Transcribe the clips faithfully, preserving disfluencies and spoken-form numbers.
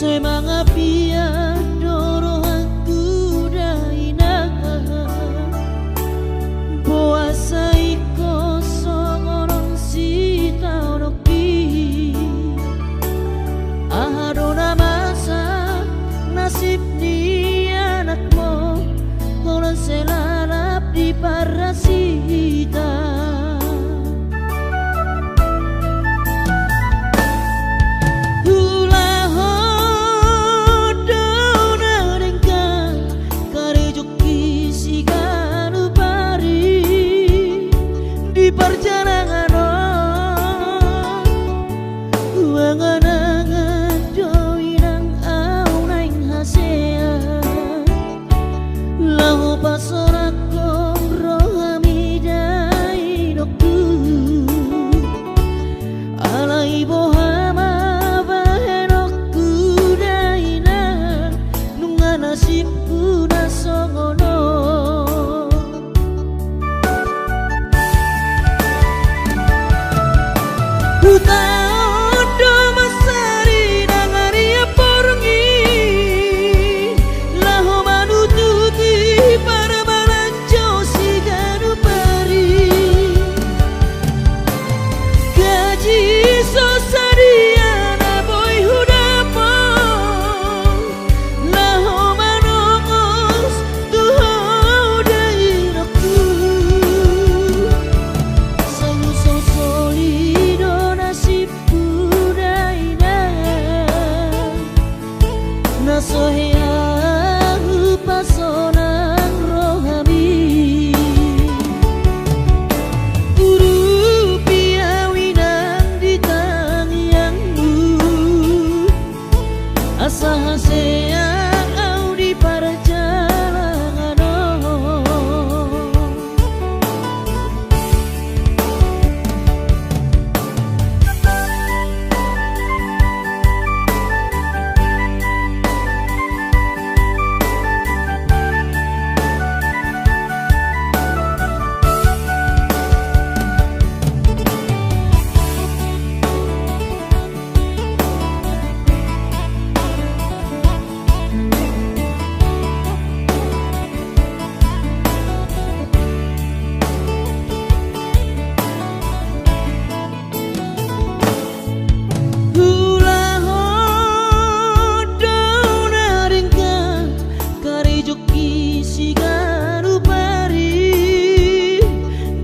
Sai mangapian do rohangku dainang, boasa ingkon songon on sitaononki. Aha do na masa nasib ni anakmu, holan sai lalap diparhasita. Ulahon do na denggan karejongki siganup ari di parjalangan on. Huangan-angan do inang au naeng hasea, laho pasonanghon rohami dainongku. Alai boha ma bahenonku dainang, nunga nasibku na songon on. Hutaon do mansari nangarian borngin, laho manutupi parbalanjo siganup ari. Gaji so sadia na boi hudapot, laho manongos tu ho dainongku. Sai husosoli do nasibku dainang, na so hea hupasonang rohami. Urupi au inang di tangiangmu, asa hasea au di parjalangan on. Ulahon do na denggan karejongki siganup ari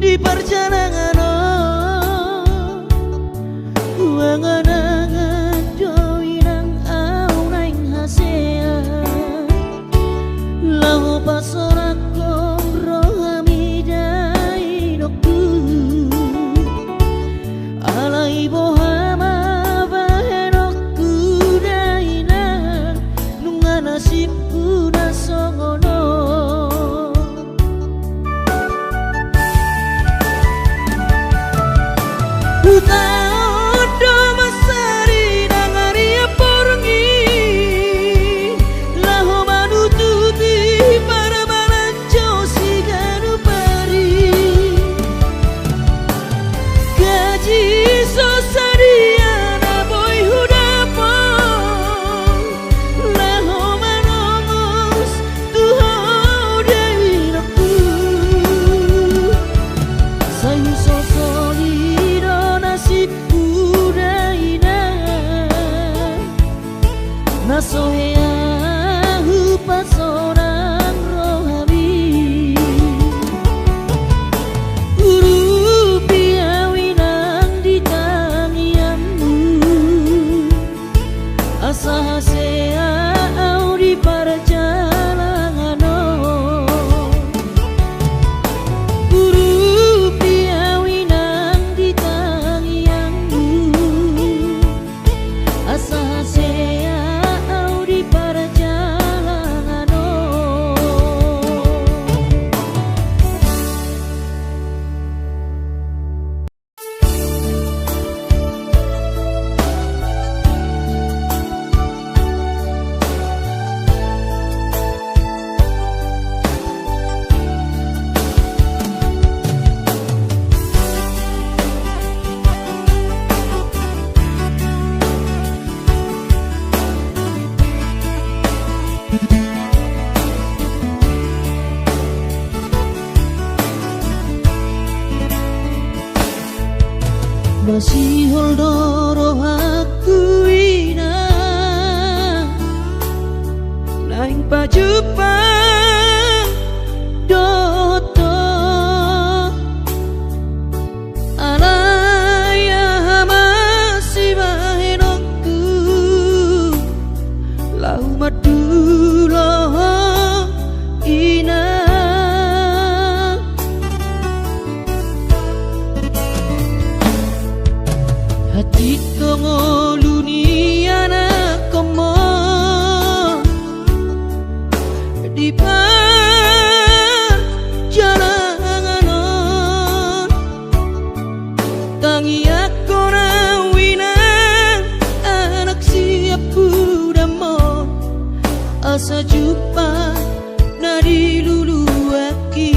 di parjalangan on. Huangan-angan do inang au naeng hasea, laho pasonanghon rohami dainongku. Alai boha ma bahenonku dainang, nunga nasibku na songon on. Hutaon do mansari nangarian borngin, laho manutupi parbalanjo siganup ari. Gaji so sadia na boi hudapot, laho manongos tu ho dainongku. Sai husosoli do nasibku dainang, na so hea hupasonang rohami. Urupi au inang di tangiangmu, asa hasea au di parjalangan on. Urupi au inang di tangiangmu, asa hasea au di parjalangan on. Asa jumpang na diluluanki.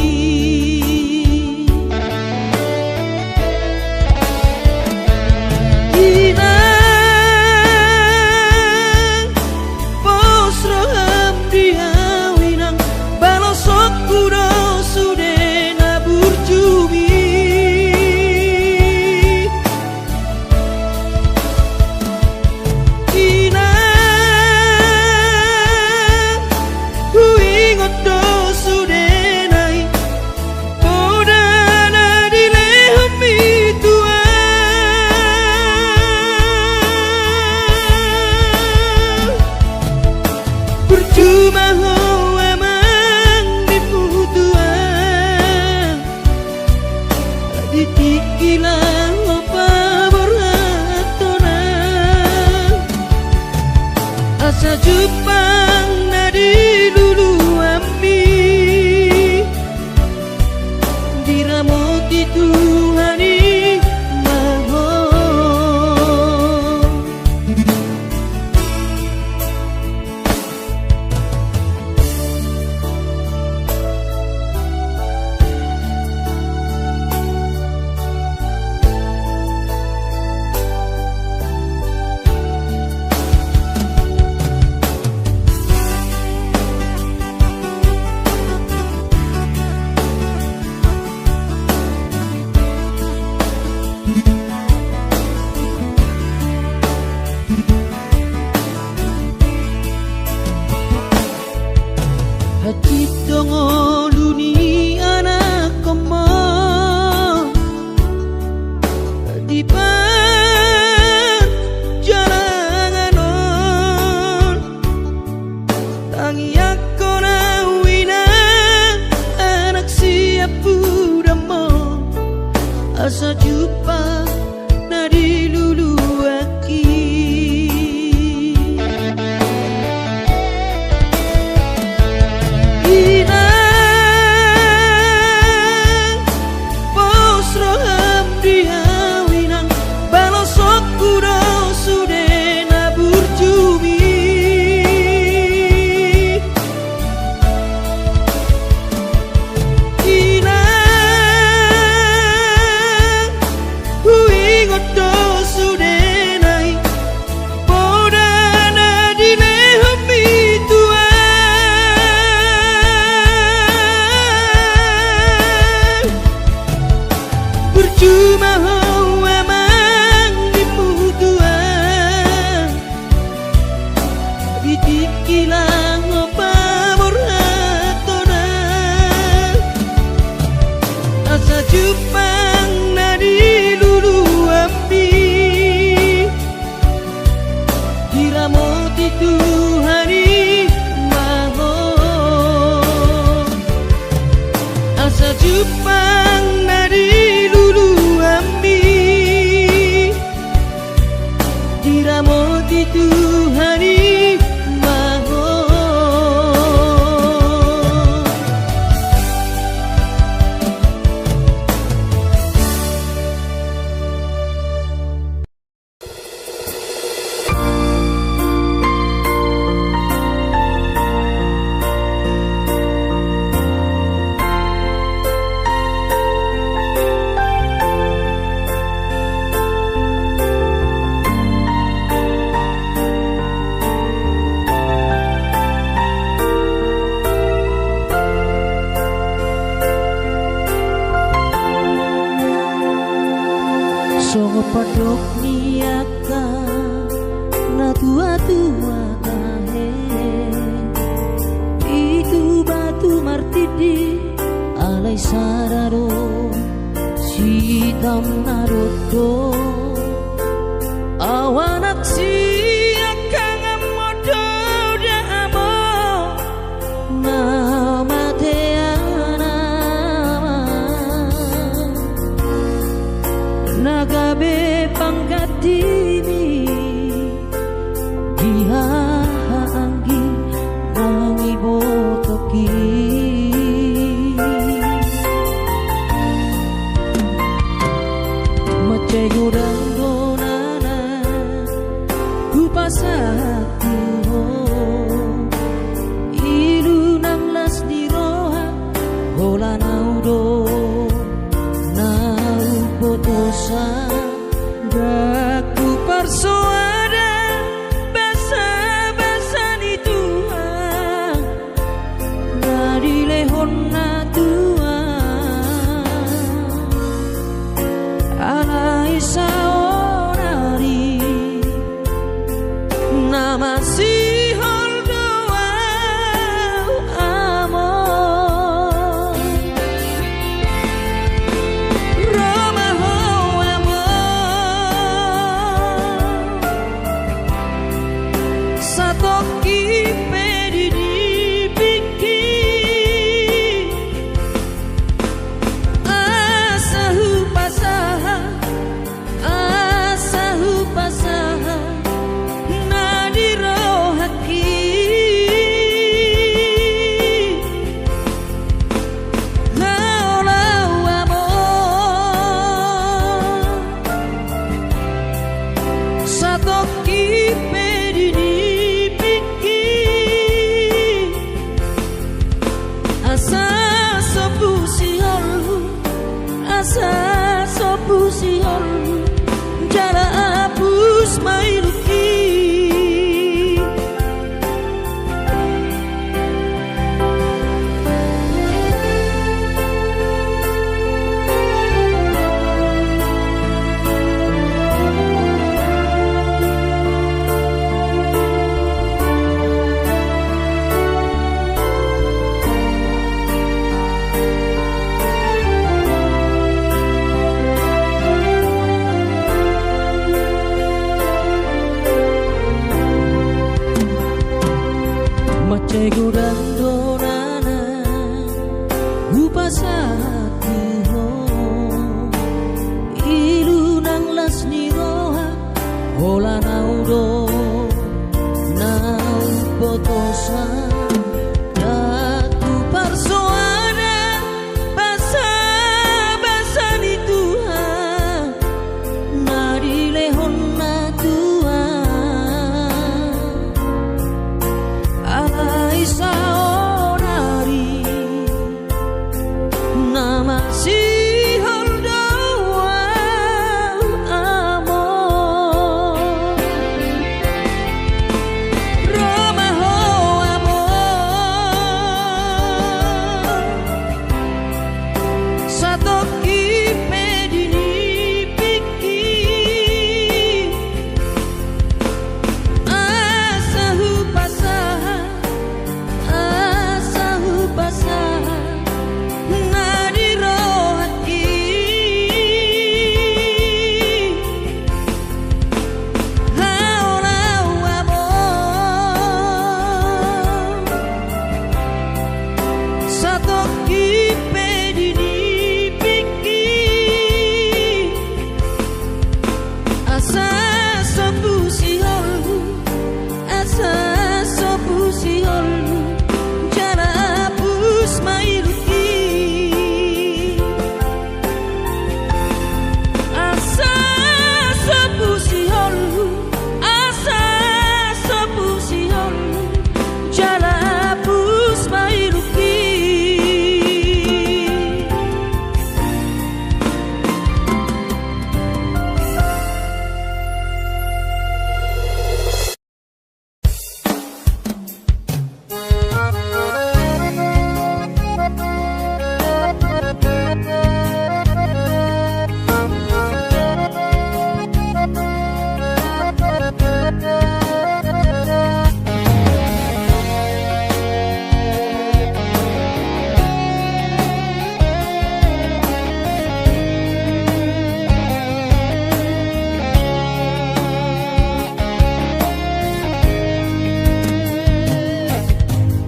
Inang, pos roham di au inang, balosonku do sude na burju i. Inang, huingot do sudena i, poda na dilehonmi tu au. Burju ma ho amang di hutuan. Di tingki laho paborhathon au, asa jumpang na diluluanmi, diramoti Tuhan i ma ho. Hansit do ngolu ni anakhonmu di parjalangan on. Tangiangkon au inang, anak siampudanmu, asa jumpang na diluluanki. Inang, pos roham di au inang, balosonku do sude na burju i. Inang, huingot do sudena i, poda na dilehonmi tu au. Burju ma ho amang di hutuan. Di tingki laho paborhathon au, asa jumpang na diluluanmi, diramoti Tuhan i ma ho. Asa jumpang na diluluanmi, diramoti Tuhan i ma ho. Songon pandok ni angka na tuatua tahe, i tu batu martindi alai sada do sitam na dondon. Au anak siangkangan, molo do da amang na mate anak, na gabe pangganti mi di haha anggi naung ibotohi. Mansai godang do nana hupasahat tu ho, Na masihol do ahu, Amang. Ro ma ho, Amang, satongkin pe di nipingki, asa hupasahat, asa hupasahat na di rohangki. Laho, laho, Amang, satongkin pe di nipingki, asa sombu siholhu, asa sombu siholhu, jala apus ma ilungki. Mansai godang do na naeng hupasahat tu ho, ilu nang las ni roha, holan ahu do na umbotosan. Ndang huparsoada basabasa ni Tuhan na dilehonNa tu ahu. Alai saonari na masihol do ahu, Amang. Ro ma ho, Amang, satongkin pe di nipingki, asa hupasahat, asa hupasahat na di rohangki. Laho, laho, Amang, satongkin pe di nipingki, asa sombu siholhu, asa sombu siholhu, jala apus ma ilungki. Asa sombu siholhu, asa sombu siholhu, jala apus ma ilungki.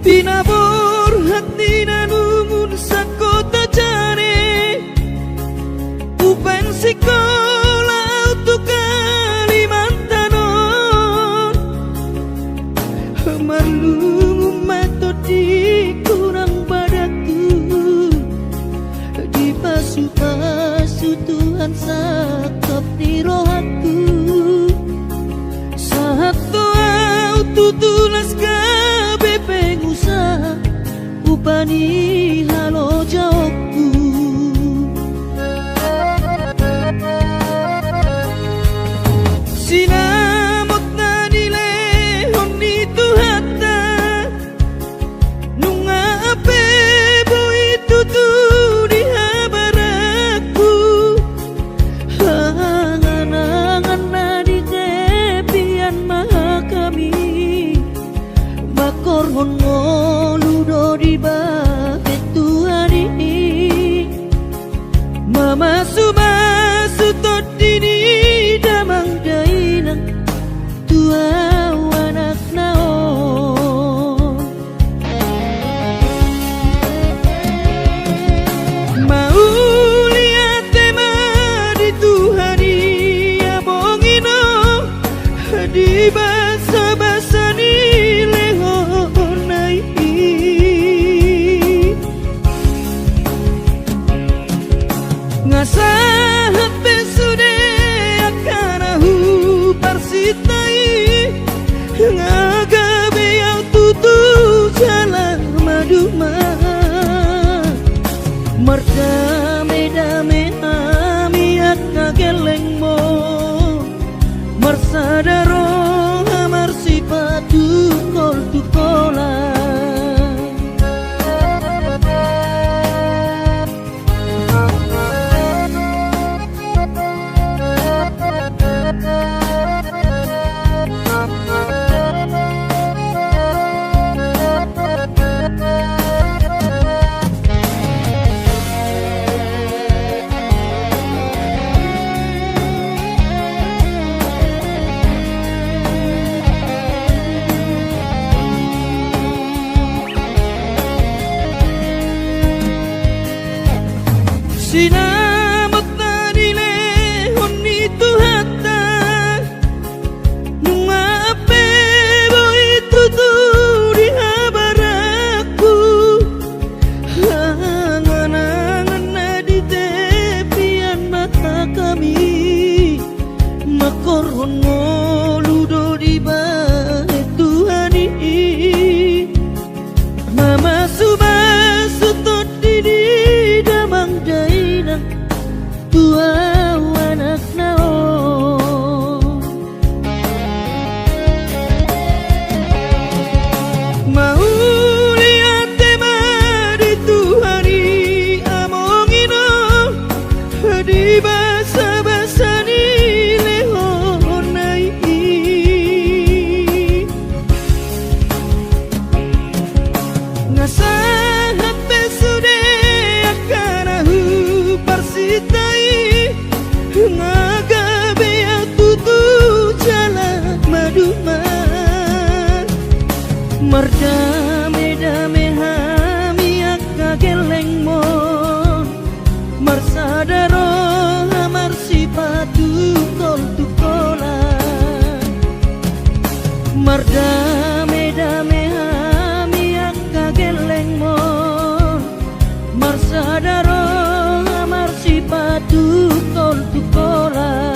Di na borhat ni na nungun sangkota jare, hubaen sikola ahu tu Kalimantan on. Marnungun ma tondingku nang badanku, dipasupasu Tuhan sangkap ni rohangku. Sahat do ahu tutu las gabe pengusaha, upa ni halojaonku. Sinamot na nilehon ni Tuhanta, nunga pe boi tutu dihabarangku. Angan-angan na di tepian ma hami Marhorhon ngolu do dibahen Tuhan i, mamasumasu tondi ni damang dainang tu ahu anakna on. Mauliate ma di Tuhan i, among inong, di basabasa ni lehonna i. Nga sahat pe sude angka na huparsinta i, nga gabe ahu tutu jala maduma. Mardamedame hami angka gellengmon, marsada roha marsipatu tungkoltungkolan. Sinamot na nilehon ni Tuhanta, nunga pe boi tutu di habaranku. Angan-angan na di tepian mata hami, manghorhon ngolu do dibahen Tuhan i. Mamasumasu tondi ni damang dainang tu ahu anakna on. Mauliate ma di Tuhan i, among inong, di basabasa ni lehonna i. Nga sahat pe sude angka na huparsinta i, nga gabe ahu tutu jala maduma. Mardamedame hami angka gellengmon, marsada roha marsipatu tungkoltungkolan. Mardamedame hami angka gellengmon, marsada roha marsipatu tungkoltungkolan.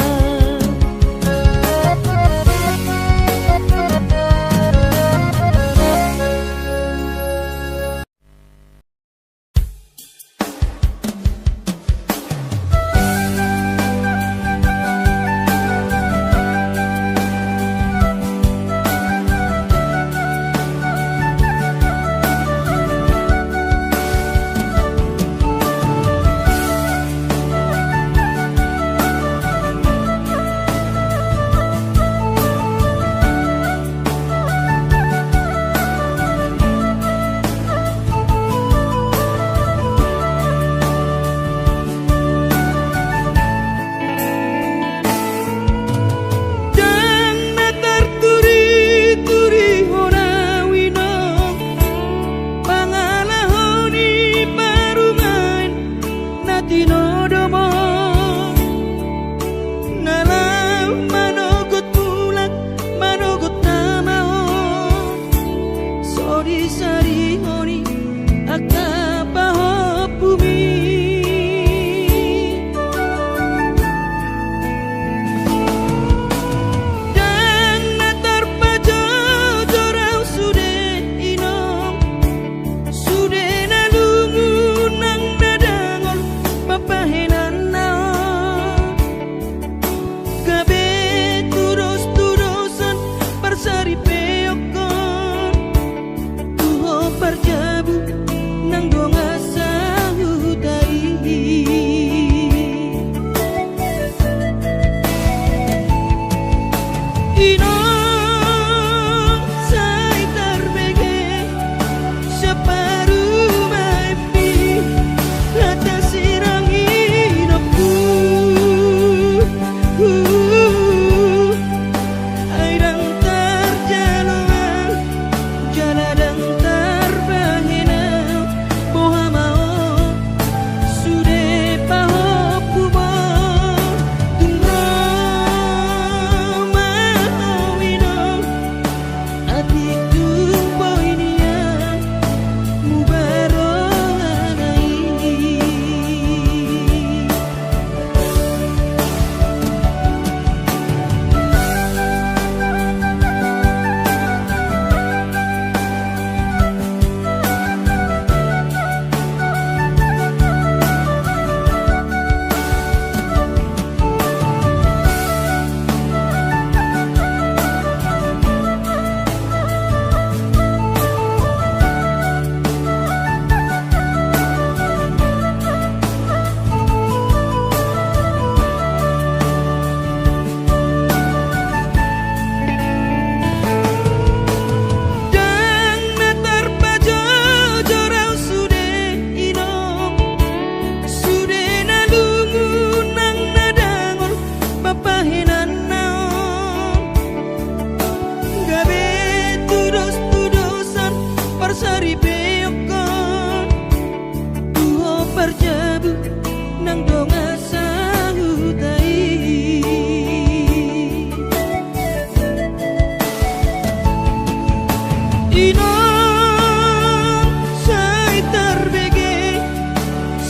Inong sai tarbege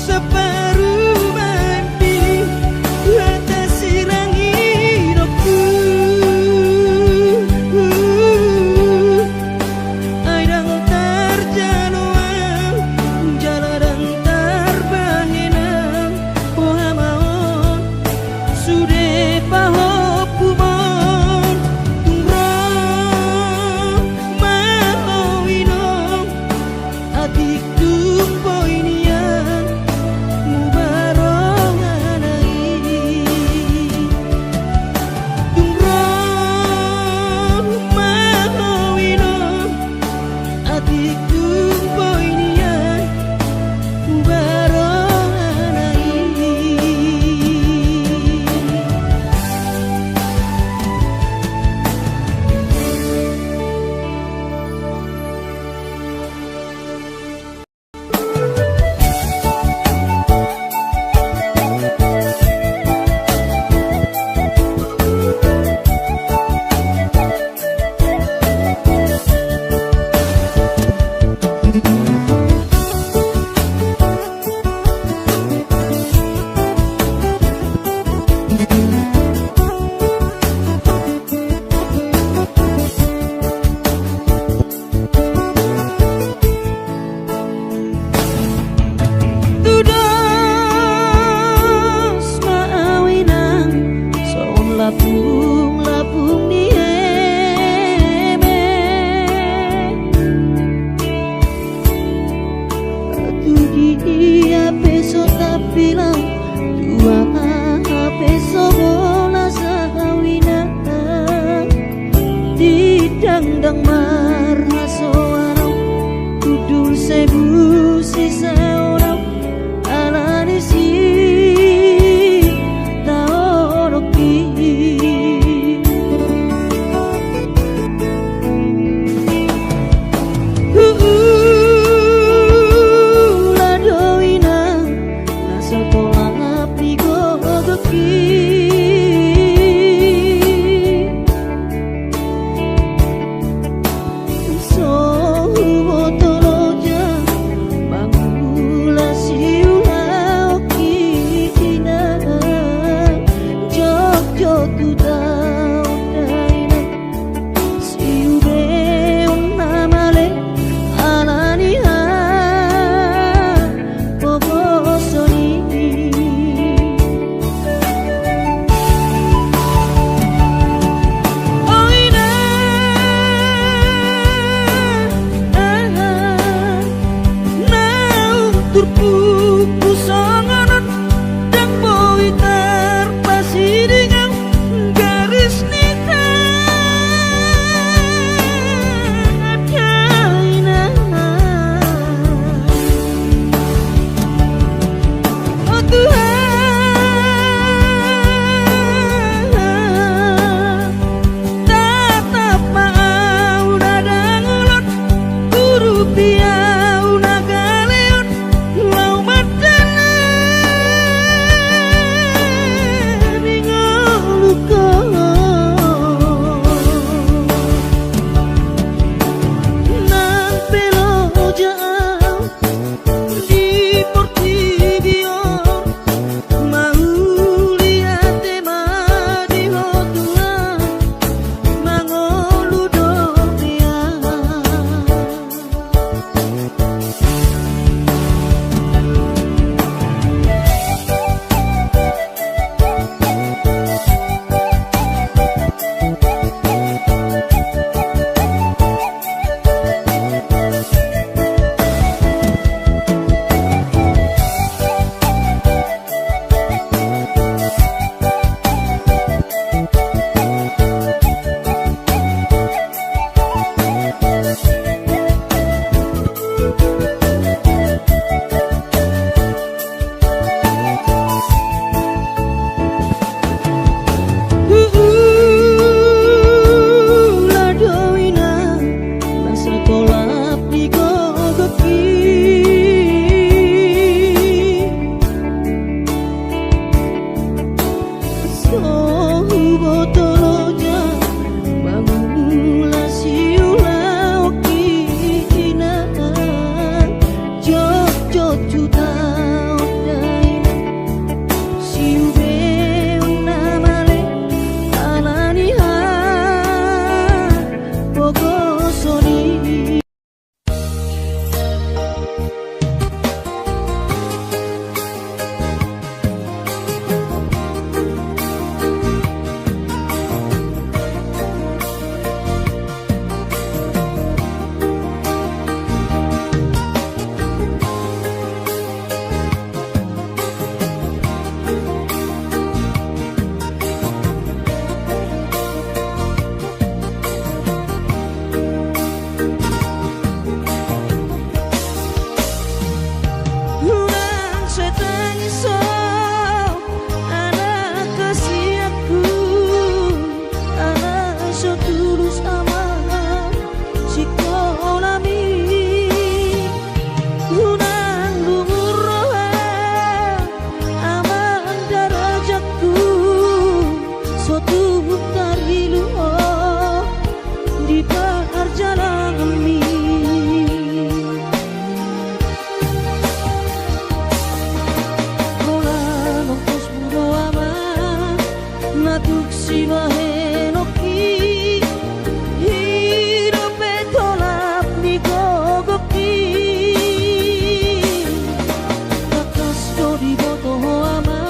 saparumaenpi hata sirang inongku. Ai ndang tarjalo au jala ndang tarbahen au, boha ma on sude pahompum on. Tung ro ma ho inong, atik tung boi nian mubarongan au i. Tung ro ma ho inong, atik tung boi nian mubarongan au i. Tudos ma au inang songon lapung-lapung ni eme. Tu dia pe so tampilang, tu aha pe so bolas au inang. Di dangdang marhasoan au, hundul sai busi saon au, ala ni sitaononki. Huula do inang na so tolap ni gogongki. So huboto loja mangula siulaonki inang, jotjot tu taon da inang. Siubeon na male ala ni hapogoson i. O inang, naung turpukku songon on, ndang boi tarpasiding au garis ni tanda inang. O Tuhan, tatap ma au na ndang olo on, urupi au na gale on, laho ma parjalanganmi. Holan ongkosmu do ama na tuk sibahenonki, i dope tolap ni gogongki. Tangkas do diboto ho ama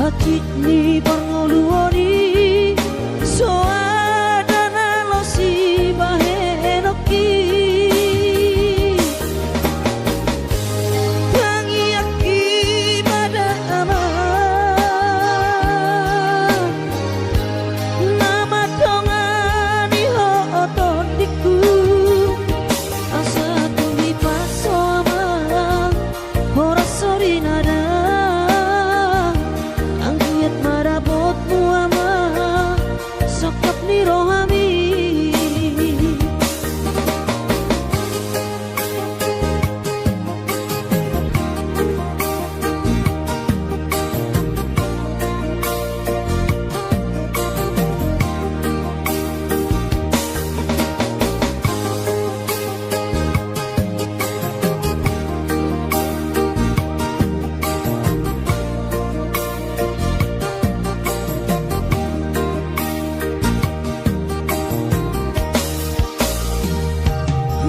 hansit ni parngoluon i, so ada na loas sibahenonki. Tangiangki ma da ama, na mandongani ho tondingku, asa tung dipaso ama horas sori na da. Anggiat ma dapotmu ama sangkap ni rohami.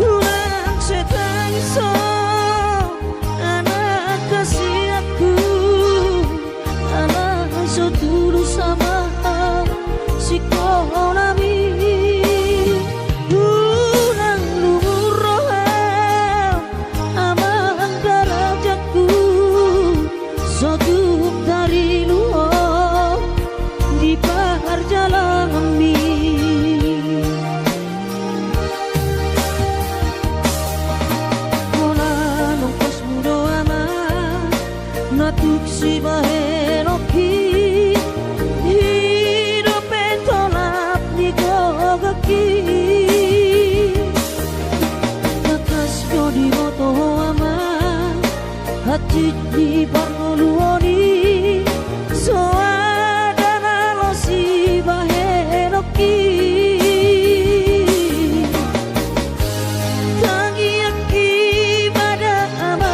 Unang sai tangis ho anak hasianku, ala so tulus ama singkolanami. Unang lungun roham amang darajatku, so tung tarilu ho di parjalanganmi. Holan ongkosmu do ama na tuk sibahenonki, i dope tolap ni gogongki. Tangkas do diboto ho ama hansit ni parngoluon i, so ada na loas sibahenonki. Tangiangki ma da ama,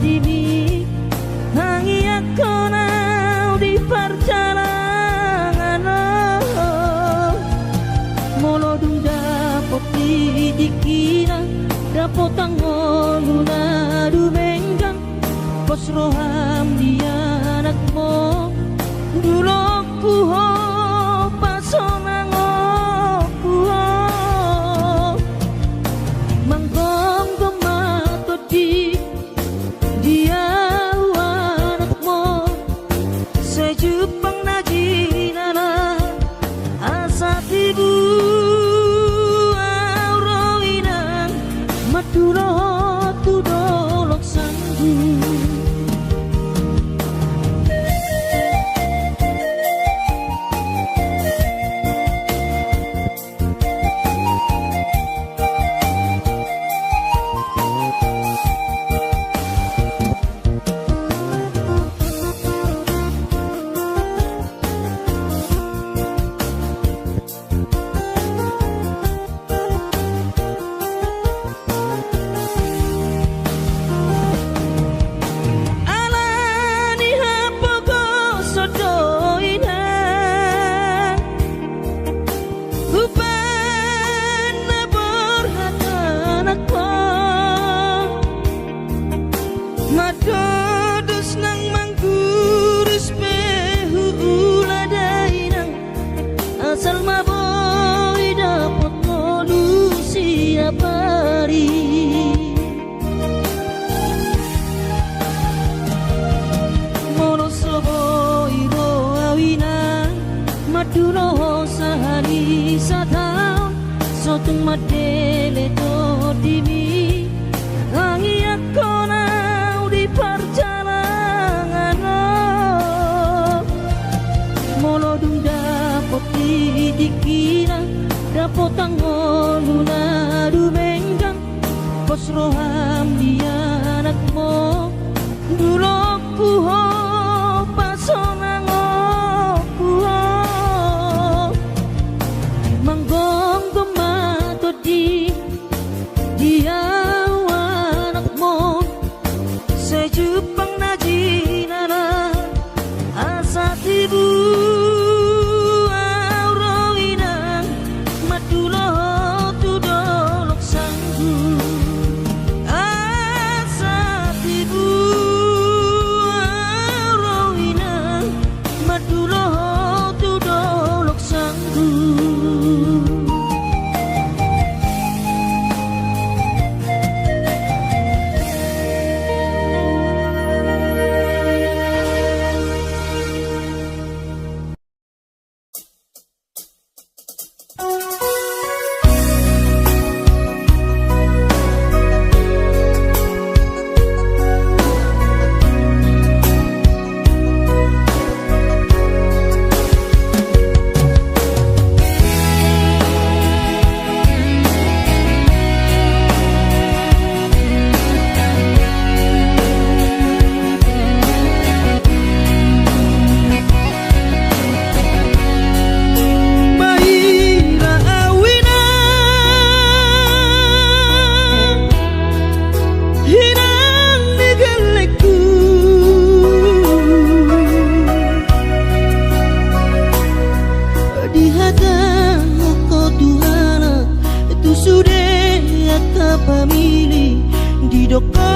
dimi, tangiangkon au di parjalangan on. Molo dung dapot di tingkina, dapotan ngolu na dumenggan, pos roham di anakmu, dulongku ho, pasonangonku ho. Manggomgom ma tondi di au anakmu, sai jumpang na jinala, asa tibu au ro inang, mandulohot tu dolok sanggu. Ala ni hapogoson do inang, hubaen na borhat anakmu. Mandodos nang manggurus pe huula da inang, asal ma boi dapot ngolu siapari. Molo so boi ro au inang, mandulohot sahali sataon, so tung mandele tondimi, tangiangkon au di parjalangan on. Molo dung dapot di tingkina, dapotan ngolu na dumenggan, pos roham di anakmu, dulongku ho, pasonangonku ho. Manggomgom ma tondi di au anakmu, sai jumpang na jinala, asa tibu au ro inang, mandulohot tu dolok sanggu. Asa tibu au ro inang, mandulohot tu dolok sanggu. Maila au inang, inang ni gellengku, dihatahon ho tu halak, tu sude angka pamili, didok ho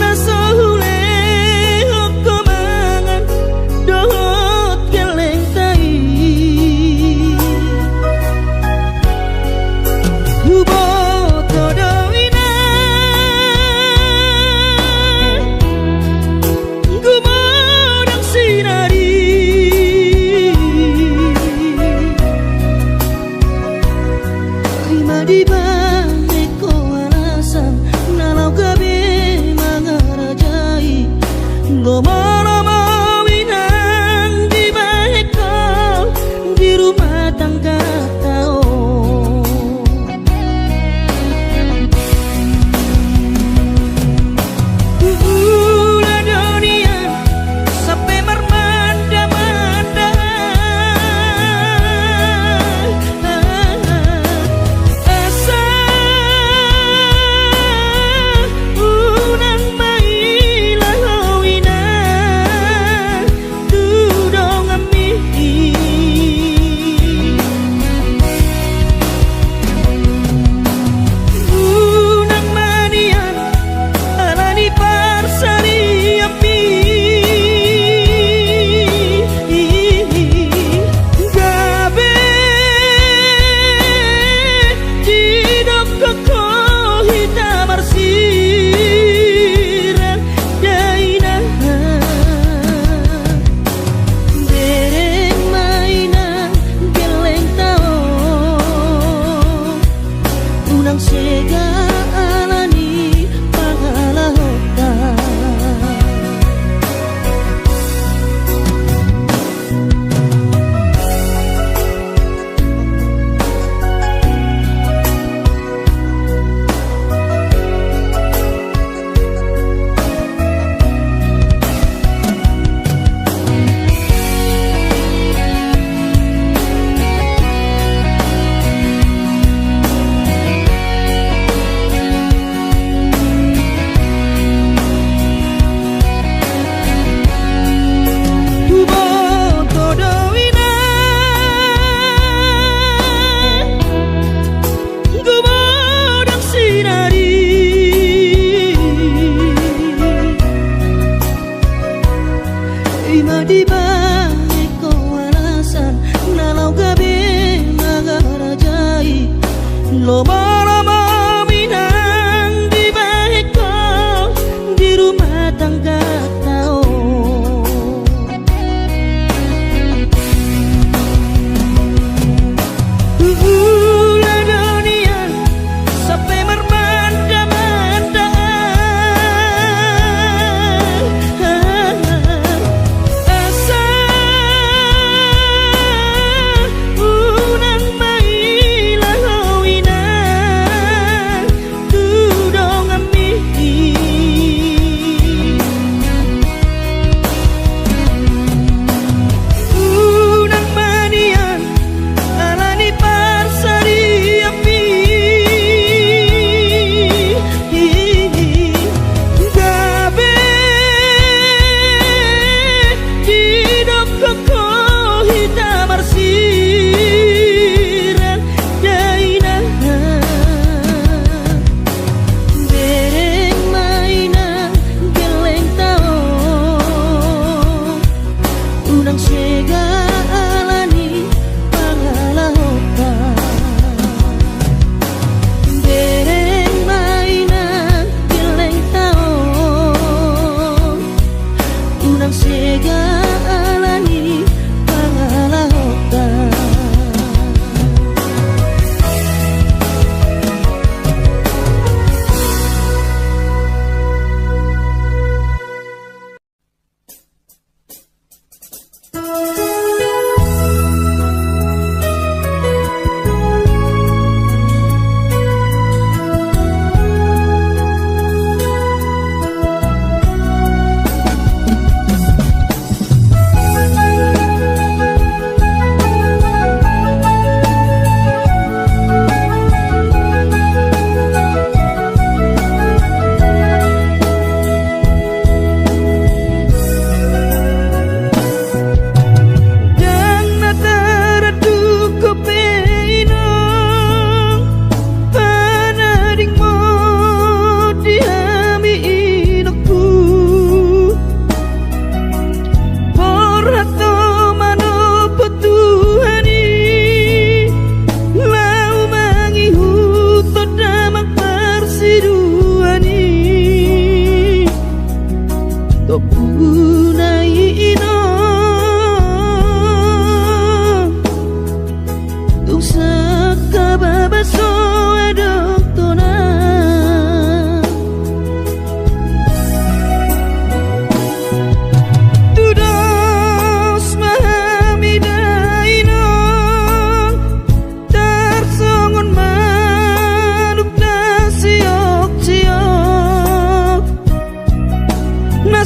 na so hulehon ho mangan dohot gellengta i. Huboto do inang, gumodang sinari. Ima dibahen ho alasan na laho gabe ma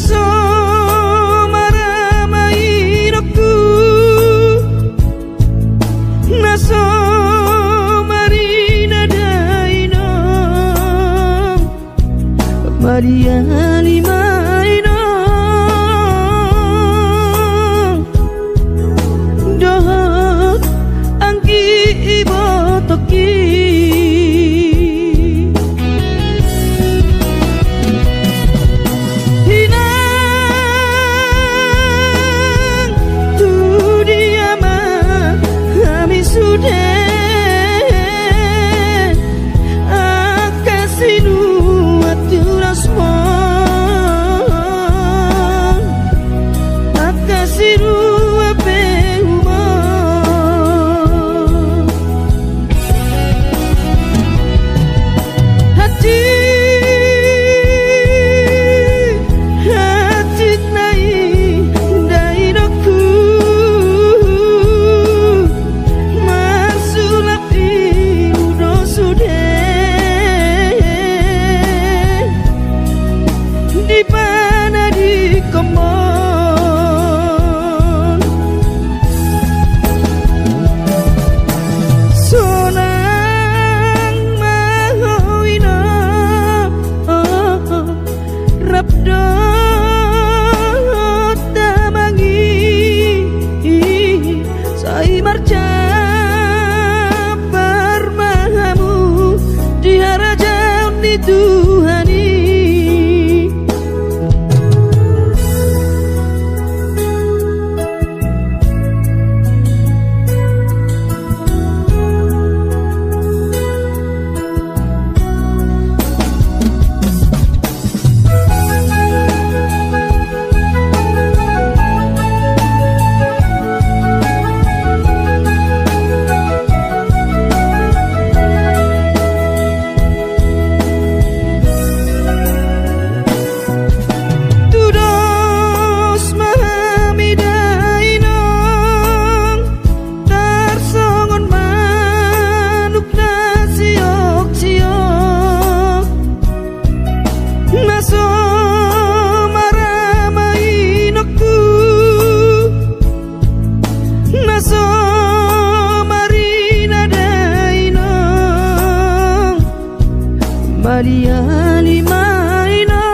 so marama inongku, na so marina dainong, madiali ma inong dohot anggi ibotongki. Inang, tu dia ma hami sude, angka sinuan tunas ma, angka sinuan pe uma. Hansit, hansit nai dainongku, marsulap ilu do sude di panadingkonmon. Sonang ma ho inong, rap dohot damang i, sai marjampar ma hamu di harajaon ni Tuhan i. Tudos ma hami dainong, tarsongon manuk na sioksiok, na so marama inongku, na so marina dainong, madiali ma inong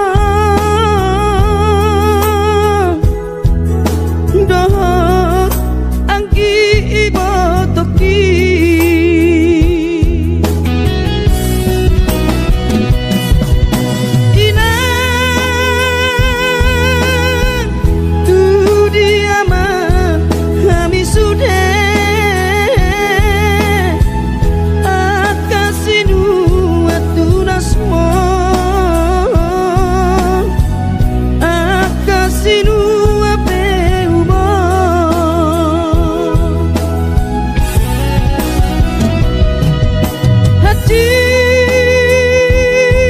dohot anggi ibotongki. Inang, tu dia ma hami sude, angka sinuan tunas ma, angka sinuan pe uma.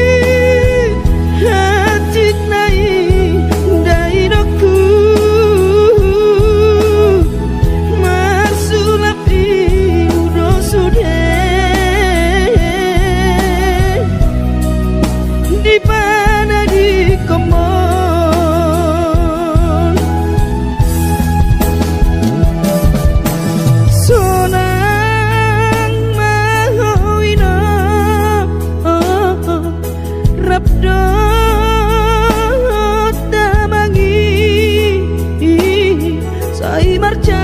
Hansit, hansit nai dainongku, marsulap ilu do sude di panadingkonmon. Sonang ma ho inang, rap dohot damang i, sai marjampar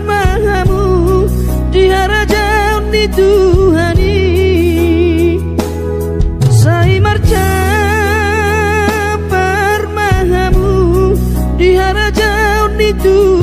ma hamu di harajaon ni Tuhan i. Sai marjampar ma hamu di harajaon ni Tuhan.